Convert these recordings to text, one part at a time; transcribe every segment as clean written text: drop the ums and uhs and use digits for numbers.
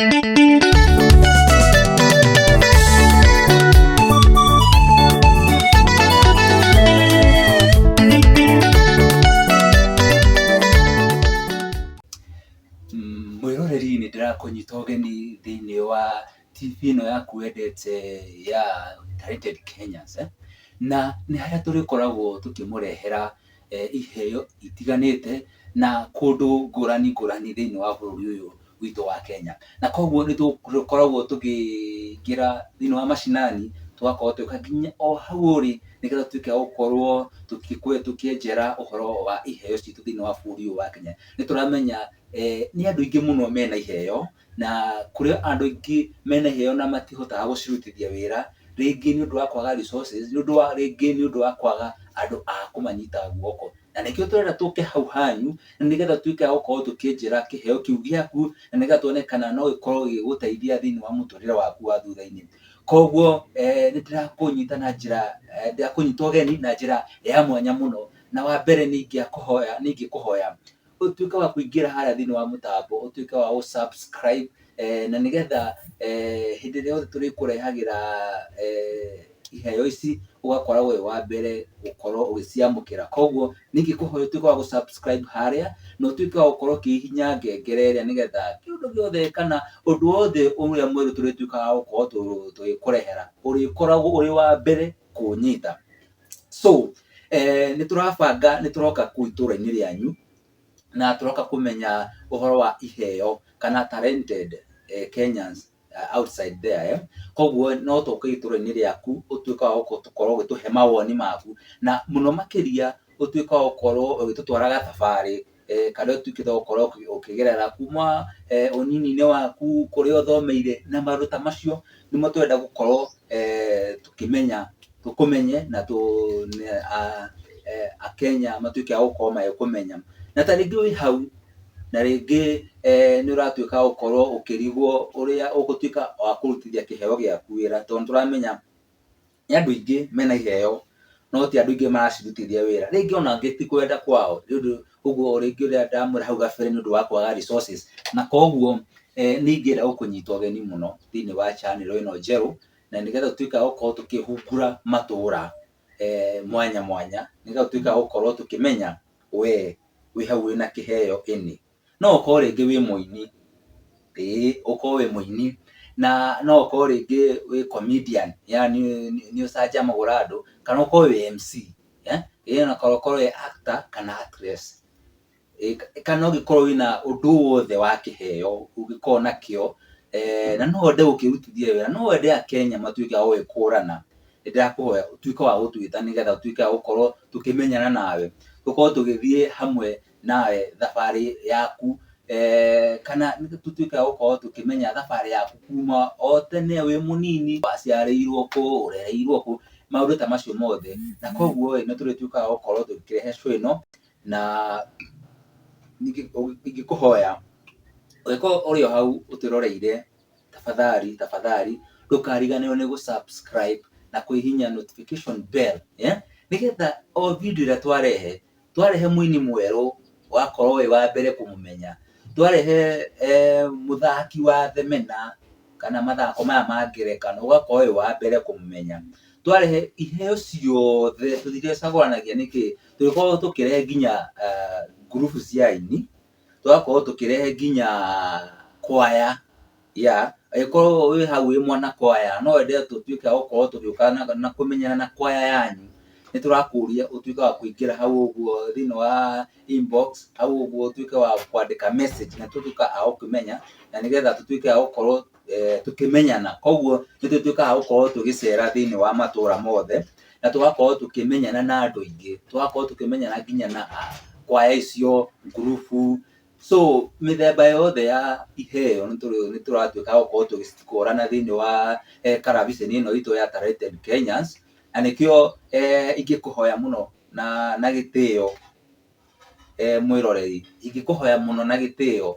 Mwĩroreri nĩ ndĩrakũnyita ũgeni thĩiniĩ wa TV ĩno yaku wendete ya Talented Kenyans, na nĩ harĩa tũrĩkoragwo tũkĩmũrehera iheo itiganĩte na kũndũ ngũrani ngũrani thĩiniĩ wa bũrũri ũyũ witũ wa Kenya. Na koguo nĩ tũkoragwo tũkĩingĩra thĩiniĩ wa macinani, tũgakorwo tũgĩũka nginya o hau ũrĩ, nĩgetha tũtuĩke a gũkorwo tũkĩenjera ũhoro wa iheo citũ thĩiniĩ wa bũrũri ũyũ wa Kenya. Nĩ tũramenya nĩ andũ aingĩ mũno mena iheo, na kũrĩ andũ aingĩ mena iheo na matihotaga gũcirutithia wĩra, rĩngĩ nĩ ũndũ wa kwaga resources, nĩ ũndũ wa rĩngĩ nĩ ũndũ wa kwaga andũ a kũmanyita guoko. Na nĩkĩo tũrenda tũke hau hanyu, na nĩgetha tũtuĩke a gũkorwo tũkĩenjera kĩheo kĩu gĩaku, na nĩgetha tuone kana no gĩkorwo gĩgĩgũteithia thĩiniĩ wa mũtũrĩre waku wa thutha-inĩ. Koguo nĩ ndĩrakũnyita na njĩra, ndĩrakũnyita ũgeni na njĩra ya mwanya mũno, na wa mbere nĩ ingĩakũhoya, nĩ ingĩkũhoya ũtuĩke wa kũingĩra harĩa thĩinĩ wa mũtambo, ũtuĩke wa gũ subscribe na nĩgetha hĩndĩ ĩrĩa yothe tũrĩkũrehagĩra iheo ici ũgakoragwo wĩ wa mbere gũkorwo ũgĩciamũkĩra. Koguo niĩ ingĩkũhoya ũtuĩke wa gũ subscribe harĩa na ũtuĩke wa gũkorwo ũkĩhihinya ngengere ĩrĩa nĩgetha kĩũndũ gĩothe kana ũndũ wothe ũrĩa mwerũ tũrĩtuĩkaga wa gũkorwo tũgĩkũrehera ũrĩkoragwo ũrĩ wa mbere kũũnyita. So nĩ tũrabanga nĩ tũroka kũu itũra-inĩ rĩanyu na tũroka kũmenya ũhoro wa iheo kana talented Kenyans outside there eh. Koguo no tũke itũra-inĩ rĩaku ũtuĩke wa gũkorwo ũgĩtũhe mawoni maku na mũno makĩria ũtuĩke wa gũkorwo ũgĩtũtwara gathabarĩ karĩa ũtuĩkĩte wa gũkorwo ũkĩgerera kuma ũnini-inĩ waku, kũrĩa ũthomeire na maũndũ ta macio nĩmo tũrenda gũkorwo tũkĩmenya, tũkũmenye na akenya matuĩke a gũkorwo magĩkũmenya. Na ta rĩngĩ wĩ hau na rĩngĩ nĩ ũratuĩka wa gũkorwo ũkĩrigwo ũrĩa ũgũtuĩka wa kũrutithia kĩheo gĩaku wĩra tondũ nĩ tũramenya nĩ andũ aingĩ mena iheo no ti andũ aingĩ maracirutithia wĩra. Rĩngĩ ona angĩ ti kwenda kwao nĩ ũndũ ũguo rĩngĩ ũrĩa ndamwĩra hau gabere nĩ ũndũ wa kwaga resources. Na koguo niĩ ingĩenda gũkũnyita ũgeni mũno thĩiniĩ wa channel ĩno njerũ na nĩgetha tũtuĩke a gũkorwo tũkĩhungura matũra mwanya mwanya, nĩgetha tũtuĩke a gũkorwo tũkĩmenya we wĩ hau wĩna kĩheo ĩnĩ. No ũkorwo rĩngĩ wĩ mũini, ĩĩ ũkorwo wĩ mũini na no ũkorwo rĩngĩ wĩ comedian yaani nĩ ũcanjamũraga andũ, kana ũkorwo wĩ MC, ona kana ũkorwo wĩ actor kana actress, kana ũngĩkorwo wĩna ũndũ wothe wa kĩheo ũngĩkorwo nakĩo na no wende gũkĩrutithia wĩra, no wende akenya matuĩke a gũgĩkũrana, nĩ ndĩrakũhoya ũtuĩke wa gũtwĩta nĩgetha tũtuĩke a gũkorwo tũkĩmenyana nawe, tũkorwo tũgĩthiĩ hamwe nawe thabarĩ yaku kana tũtuĩke a gũkorwo tũkĩmenya thabarĩ yaku kuma o tene wĩ mũnini, waciarĩirwo kũ, ũrereirwo kũ, maũndũ ta macio mothe. Na koguo ĩ, nĩ tũrĩtuĩkaga a gũkorwo tũgĩkĩrehe show ĩno na ingĩkũhoya ũngĩkorwo ũrĩ o hau ũtwĩroreire, tafadhali tafadhali ndũkariganĩrwo nĩ gũ subscribe na kũhihinya notification bell, nĩgetha o video ĩrĩa twarehe Twarehe mũini mwerũ ũgakorwo wĩ wa mbere kũmũmenya, twarehe mũthaki wa thenema kana mathako maya ma ngerekano ũgakorwo wĩ wa mbere kũmũmenya, twarehe iheo ciothe tũtirĩcagũranagia nĩkĩ, tũrĩkoragwo tũkĩrehe nginya ngurubu cia aini, tũgakorwo tũkĩrehe nginya kwaya. Yeah, angĩkorwo wĩ hau wĩ mwana kwaya no wende tũtuĩke a gũkorwo tũgĩũka na kũmenyana na kwaya yanyu, nĩ tũrakũria ũtuĩke wa kũingĩra hau ũguo thĩinĩ wa inbox, hau ũguo ũtuĩke wa kwandĩka message na tũtuĩke a gũkĩmenya na nĩgetha tũtuĩke a gũkorwo tũkĩmenyana. Koguo nĩ tũtuĩkaga a gũkorwo tũgĩcera thĩinĩ wa matũra mothe na tũgakorwo tũkĩmenyana na andũ aingĩ, tũgakorwo tũkĩmenyana nginya na kwaya icio, ngurubu. So mĩthemba yothe ya iheo nĩ tũratuĩka a gũkorwo tũgĩcikũrana thĩinĩ wa karabiceni ĩno itũ ya Talented Kenyans, na nĩkĩo ingĩkũhoya mũno na gĩtĩo mwĩroreri, ingĩkũhoya mũno na gĩtĩo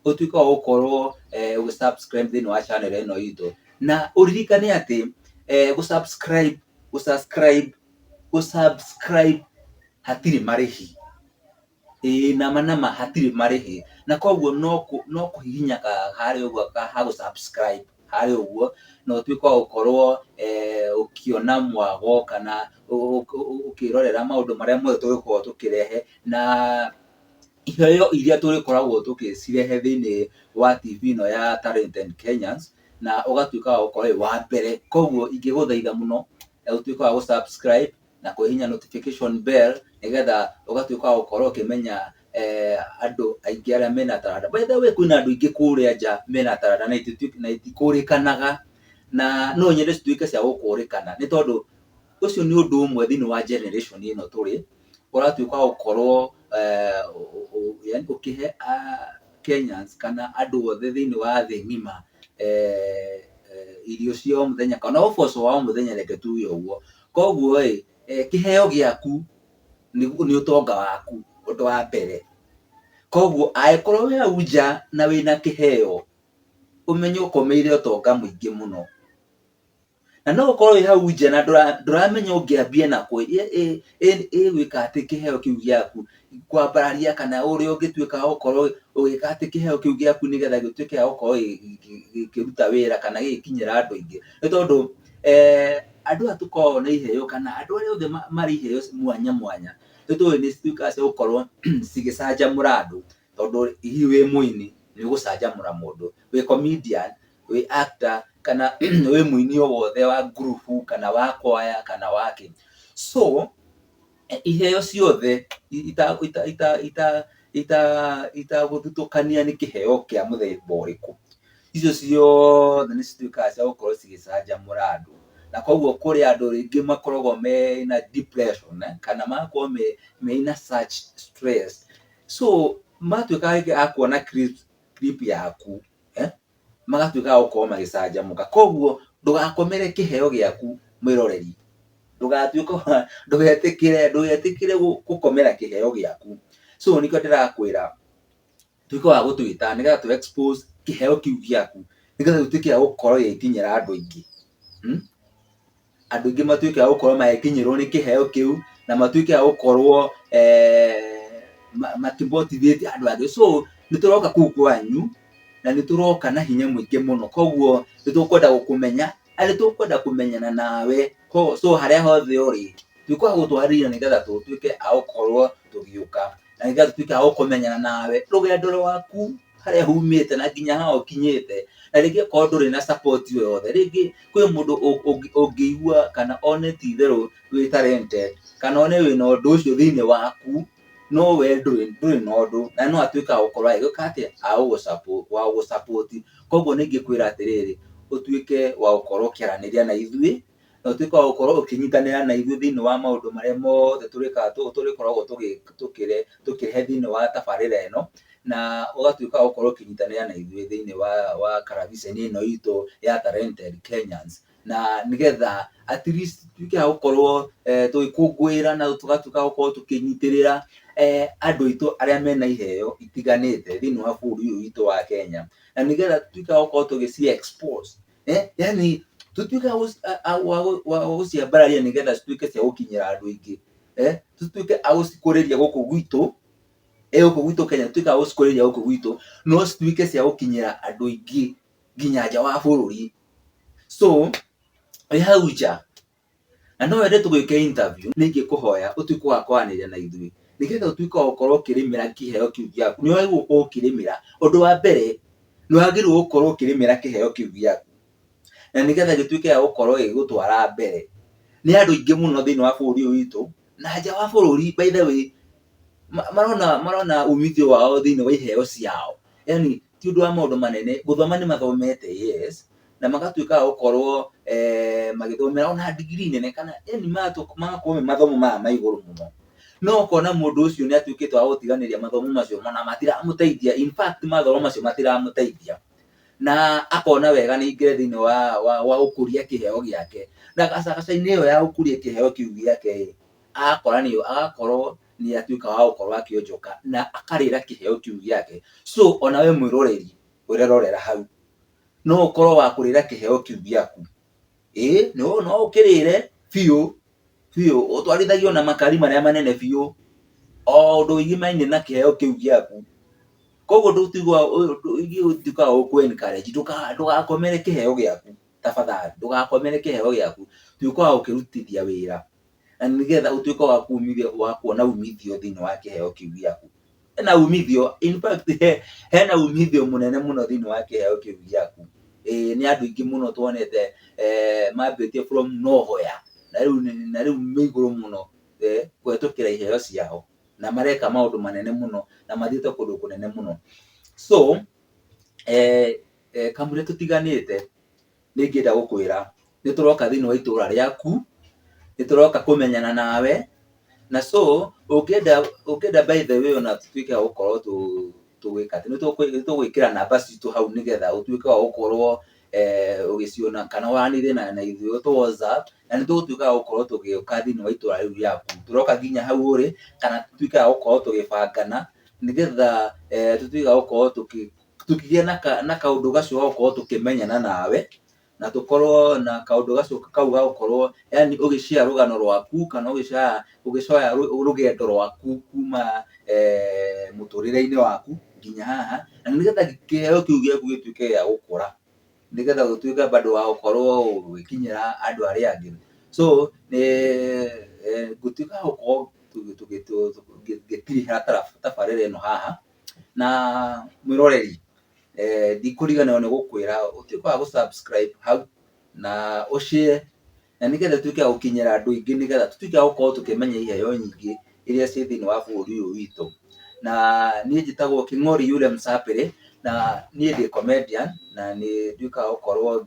ũtuĩke wa gũkorwo ũgĩ subscribe thĩinĩ wa channel ĩno itũ, na ũririkane atĩ gũ subscribe, gũ subscribe, gũ subscribe hatirĩ marĩhi. Ĩĩ nama nama hatirĩ marĩhi, na koguo no kũhihinya harĩa ũguo ha gũ subscribe harĩa ũguo, na ũtuĩke wa gũkorwo ũkĩona mwago kana ũkĩrorera maũndũ marĩa mothe tũgũkorwo tũkĩrehe, na iheo iria tũrĩkoragwo tũgĩcirehe thĩiniĩ wa TV ĩno ya Talented Kenyans, na ũgatuĩka wa gũkorwo wĩ wa mbere. Koguo ingĩgũthaitha mũno ũtuĩke wa gũ subscribe na kũhihinya notification bell, nĩgetha ũgatuĩka wa gũkorwo ũkĩmenya andũ aingĩ arĩa mena taranda. By the way, kwĩna andũ aingĩ kũrĩa nja mena taranda na itikũrĩkanaga, na no nyende cituĩke cia gũkũrĩkana, nĩ tondũ ũcio nĩ ũndũ ũmwe thĩiniĩ wa generation ĩno tũrĩ, ũratuĩka wa gũkorwo yaani ũkĩhe Kenyans kana andũ othe thĩiniĩ wa thĩ ng'ima irio cia o mũthenya kana ũboco wa o mũthenya, reke tuge ũguo. Koguo ĩ, kĩheo gĩaku nĩ ũtonga waku ũndũ wa mbere. Koguo angĩkorwo wĩ hau nja na wĩna kĩheo, ũmenye ũkomeire ũtonga mũingĩ mũno. Na no ũkorwo wĩ hau nja na ndũramenya ũngĩambia nakũ, ĩgwĩka atĩ kĩheo kĩu gĩaku, kwambararia kana ũrĩa ũngĩtuĩka wa gũkorwo ũgĩka atĩ kĩheo kĩu gĩaku nĩgetha gĩtuĩke gĩa gũkorwo gĩkĩruta wĩra kana gĩgĩkinyĩra andũ aingĩ. Nĩ tondũ andũ aya tũkoragwo na iheo kana andũ arĩa othe marĩ iheo mwanya mwanya, nĩ tũĩ nĩ cituĩkaga cia gũkorwo cigĩcanjamũra andũ, tondũ hihi wĩ mũini nĩ ũgũcanjamũra mũndũ, wĩ comedian, wĩ actor kana wĩ mũini o wothe wa ngurubu kana wa kwaya kana wa kĩ. So iheo ciothe itagũthutũkania nĩ kĩheo kĩa mũthemba ũrĩkũ, icio ciothe nĩ cituĩkaga cia gũkorwo cigĩcanjamũra andũ. Na koguo kũrĩ andũ rĩngĩ makoragwo mena depression kana magakorwo mena such stress, so matuĩka a kuona clip yaku, magatuĩka a gũkorwo magĩcanjamũka. Koguo ndũgakomere kĩheo gĩaku mwĩroreri, ndũgatuĩke ndũgetĩkĩre ndũgetĩkĩre gũkomera kĩheo gĩaku. So nĩkĩo ndĩrakwĩra tuĩka wa gũtwĩta nĩgetha tũ expose kĩheo kĩu gĩaku, nĩgetha gĩtuĩke gĩa gũkorwo gĩgĩkinyĩra andũ aingĩ. Andũ aingĩ matuĩke a gũkorwo magĩkinyĩrwo nĩ kĩheo kĩu, na matuĩke a gũkorwo makĩ motivate andũ angĩ. So nĩ tũroka kũu kwanyu, na nĩ tũroka na hinya mũingĩ mũno, koguo nĩ tũkwenda gũkũmenya, na nĩ tũkwenda kũmenyana nawe. So harĩa hothe ũrĩ, tuĩka wa gũtwarĩria nĩgetha tũtuĩke a gũkorwo tũgĩũka, na nĩgetha tũtuĩke a gũkũmenyana nawe, rũgendo rwaku harĩa umĩte na nginya haha ũkinyĩte, na rĩngĩ okorwo ndũrĩ na support o yothe, rĩngĩ kwĩ mũndũ ũngĩigua kana one ti itherũ wĩ talented, kana one wĩna ũndũ ũcio thĩiniĩ waku, no we ndũrĩ na ũndũ, na no atuĩke wa gũkorwo agĩka atĩa, wa gũgũ support. Koguo nĩ ingĩkwĩra atĩrĩrĩ, ũtuĩke wa gũkorwo ũkĩaranĩria na ithuĩ, na ũtuĩke wa gũkorwo ũkĩnyitanĩra na ithuĩ thĩiniĩ wa maũndũ marĩa mothe tũrĩkoragwo tũkĩrehe thĩiniĩ wa tabarĩra ĩno, na ũgatuĩka wa gũkorwo ũkĩnyitanĩra na ithuĩ thĩiniĩ wa karabiceni ĩno itũ ya Talented Kenyans, na nĩgetha at least tuĩke a gũkorwo tũgĩkũngũĩra na tũgatuĩka a gũkorwo tũkĩnyitĩrĩra andũ aitũ arĩa mena iheo itiganĩte thĩiniĩ wa bũrũri ũyũ witũ wa Kenya, na nĩgetha tũtuĩke a gũkorwo tũgĩci expose, yani tũtuĩke a gũciambararia nĩgetha cituĩke cia gũkinyĩra andũ aingĩ, tũtuĩke a gũcikũrĩria gũkũ gwitũ, gũkũ gwitũ Kenya, tũtuĩke a gũcikũrĩria gũkũ gwitũ, no cituĩke cia gũkinyĩra andũ aingĩ nginya nja wa bũrũri. So wĩ hau nja na no wende tũgwĩke interview, nĩ ingĩkũhoya ũtuĩke wa kwaranĩria na ithuĩ nĩgetha ũtuĩke wa gũkorwo ũkĩrĩmĩra kĩheo kĩu gĩaku. Nĩ wagĩrĩirwo gũkorwo ũkĩrĩmĩra. Ũndũ wa mbere, nĩ wagĩrĩirwo gũkorwo ũkĩrĩmĩra kĩheo kĩu gĩaku na nĩgetha gĩtuĩke gĩa gũkorwo gĩgĩgũtwara mbere. Nĩ andũ aingĩ mũno thĩinĩ wa bũrũri ũyũ witũ na nja wa bũrũri by the way, marona umithio wao thĩinĩ wa iheo ciao. Yaani ti ũndũ wa maũndũ manene, gũthoma nĩ mathomete yes, na magatuĩka a gũkorwo magĩthomera ona degree nene kana yaani magakorwo me mathomo maya ma igũrũ mũno. No ũkona mũndũ ũcio nĩ atuĩkĩte wa gũtiganĩria mathomo macio ona matiramũteithia, in fact mathomo macio matiramũteithia. Na akona wega nĩ aingĩre thĩinĩ wa gũkũria kĩheo gĩake. Na gacagaca-inĩ ĩyo ya gũkũria kĩheo kĩu gĩake ĩ, agakora nĩ agakorwo nĩ atuĩka wa gũkorwo akĩonjoka na akarĩra kĩheo kĩu gĩake. So ona we mwĩroreri ũrerorera hau, no ũkorwo wa kũrĩra kĩheo kĩu gĩaku. Ĩĩ no ũkĩrĩre biũ biũ, ũtwarithagio na makari marĩa manene biũ. O ũndũ ũigimaine na kĩheo kĩu gĩaku. Koguo ingĩtuĩka wa gũkũ encourage ndũgakomere kĩheo gĩaku tafadhali, ndũgakomere kĩheo gĩaku, tuĩka wa gũkĩrutithia wĩra na nĩgetha ũtuĩke wa kumithia wa kuona umithio thĩinĩ wa kĩheo kĩu gĩaku. Hena umithio, in fact hena umithio mũnene mũno thĩinĩ wa kĩheo kĩu gĩaku. Ĩĩ nĩ andũ aingĩ mũno tuonete mambĩtie from nowhere na rĩu me igũrũ mũno kũhetũkĩra iheo ciao. Na mareka maũndũ manene mũno na mathiĩte kũndũ kũnene mũno. So kamũira tũtiganĩte nĩ ingĩenda gũkwĩra nĩ tũroka thĩinĩ wa itũra rĩaku, nĩ tũroka kũmenyana nawe, na so ũngĩenda ũngĩenda by the way ona tũtuĩke a gũkorwo tũgĩka atĩ, nĩ tũgwĩkĩra namba citũ hau nĩgetha ũtuĩke wa gũkorwo ũgĩciona kana waranĩrie na ithuĩ ũtũ WhatsApp, na nĩ tũgũtuĩka a gũkorwo tũgĩũka thĩinĩ wa itũra rĩu rĩaku. Tũroka nginya hau ũrĩ, kana tũtuĩke a gũkorwo tũgĩbangana nĩgetha tũtuĩke a gũkorwo tũkĩgĩa na kaũndũ gacio ga gũkorwo tũkĩmenyana nawe, na tũkorwo na kaũndũ gacio kau ga gũkorwo yani ũgĩ share rũgano rwaku kana ũgĩ share rũgendo rwaku kuma mũtũrĩre-inĩ waku nginya haha, na nĩgetha kĩheo kĩu gĩaku gĩtuĩke gĩa gũkũra, nĩgetha ũtuĩke bado wa gũkorwo ũgĩkinyĩra andũ arĩa angĩ. So nĩ ngũtuĩka wa gũkorwo ngĩtirihĩra tabarĩra ĩno haha, na mwĩroreri ndikũriganĩrwo nĩ gũkwĩra ũtuĩke wa gũ subscribe hau na ũ share na nĩgetha ĩtuĩke ya gũkinyĩra andũ aingĩ nĩgetha tũtuĩke a gũkorwo tũkĩmenya iheo nyingĩ iria ciĩ thĩinĩ wa bũrũri ũyũ witũ. Na niĩ njĩtagwo Kĩng'ori Yule Msapĩrĩ, na niĩ ndĩ comedian na nĩ nduĩkaga wa gũkorwo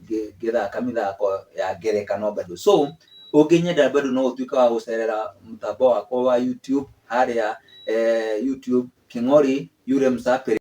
ngĩthaka mĩthako ya ngerekano bado. So ũngĩnyenda bado no ũtuĩke wa gũcerera mũtambo wakwa wa YouTube harĩa YouTube Kĩng'ori Yule Msapĩrĩ.